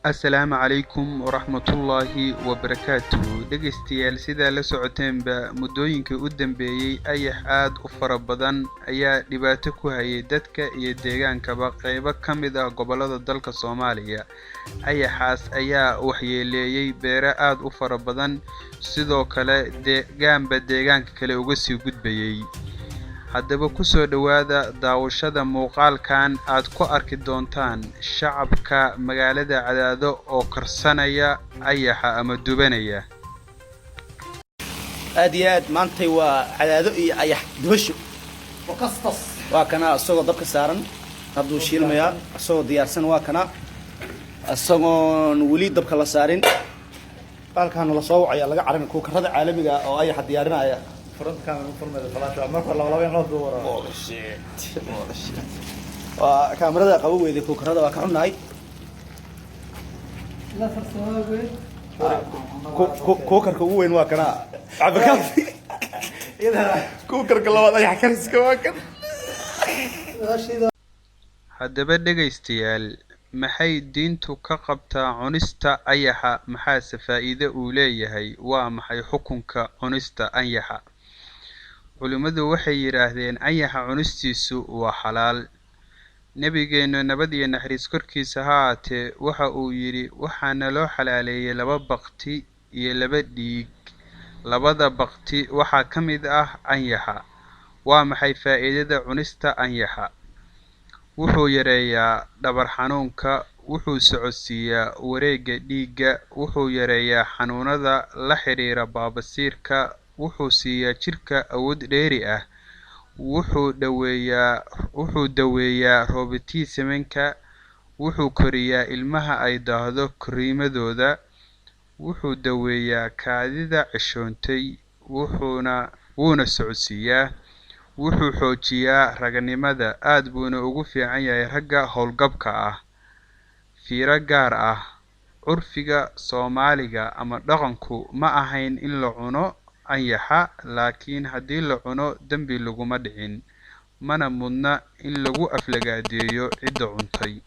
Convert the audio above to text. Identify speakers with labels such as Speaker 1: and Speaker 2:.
Speaker 1: Asalaamu calaykum waraxmatullaahi wabarakaatuhu. Dhegaystayaal, sidaa la socoteenba, muddooyinkii u dambeeyey ayax aad u fara badan ayaa dhibaato ku hayay dadka iyo deegaankaba qaybo ka mid ah gobollada dalka Soomaaliya. Ayaxaas ayaa waxyeeleeyey beero aad u fara badan, sidoo kale deegaanba deegaanka kale uga sii gudbayay. Haddaba kusoo dhowaada daawashada muuqaalkan aad ku arki doontaan shacabka magaalada Cadaado oo karsanaya ayaxa ama dubanaya.
Speaker 2: Aad iyo aad, maantay waa Cadaado iyo ayax dubasho. Waa kana isagoo dabka saaran, hadduu shiilmayaa, isagoo diyaarsan. Waa kana isagoon weli dabka la saarin. Baalkaana lasoo wacaya, laga carin cooker-ada caalamiga oo ayaxa diyaarinaya. Oh shit, oh shit. Waa kaamirada qabo weyday cooker-ada, waa ka xunnahay. Cooker-ka ugu weyn waa kana, Cabdikaafi. Cooker-ka labaad ayax kariska waa kan.
Speaker 1: Haddaba dhegaystayaal, maxay diintu ka qabtaa cunista ayaxa? Maxaase faa'iido uu leeyahay? Waa maxay xukunka cunista ayaxa? Culimmadu waxay yidhaahdeen ayaxa cunistiisu waa xalaal. Nebigeennu, nabad iyo naxariis korkiisa ha ahaatee, waxa uu yidhi: "Waxaana loo xalaaleeyey laba bakti iyo laba dhiig. Labada bakti waxaa ka mid ah anyaxa." Waa maxay faa'iidada cunista anyaxa? Wuxuu yareeyaa dhabar xanuunka, wuxuu socodsiiyaa wareegga dhiigga, wuxuu yareeyaa xanuunada la xiriira baabasiirka, wuxuu siiyaa jidhka awood dheeri ah, wuxuu daweeyaa rheumatism-ka, wuxuu koriyaa ilmaha ay daahdo korriimadooda, wuxuu daweeyaa kaadida ceshoontay, wuuna socodsiiyaa, wuxuu xoojiyaa raganimada, aad buuna ugu fiican yahay ragga howlgabka ah. Fiiro gaar ah: curfiga Soomaaliga ama dhaqanku ma ahayn in la cuno anyaxa, laakiin haddii la cuno dembi laguma dhicin, mana mudna in lagu aflagaadeeyo cidda cuntay.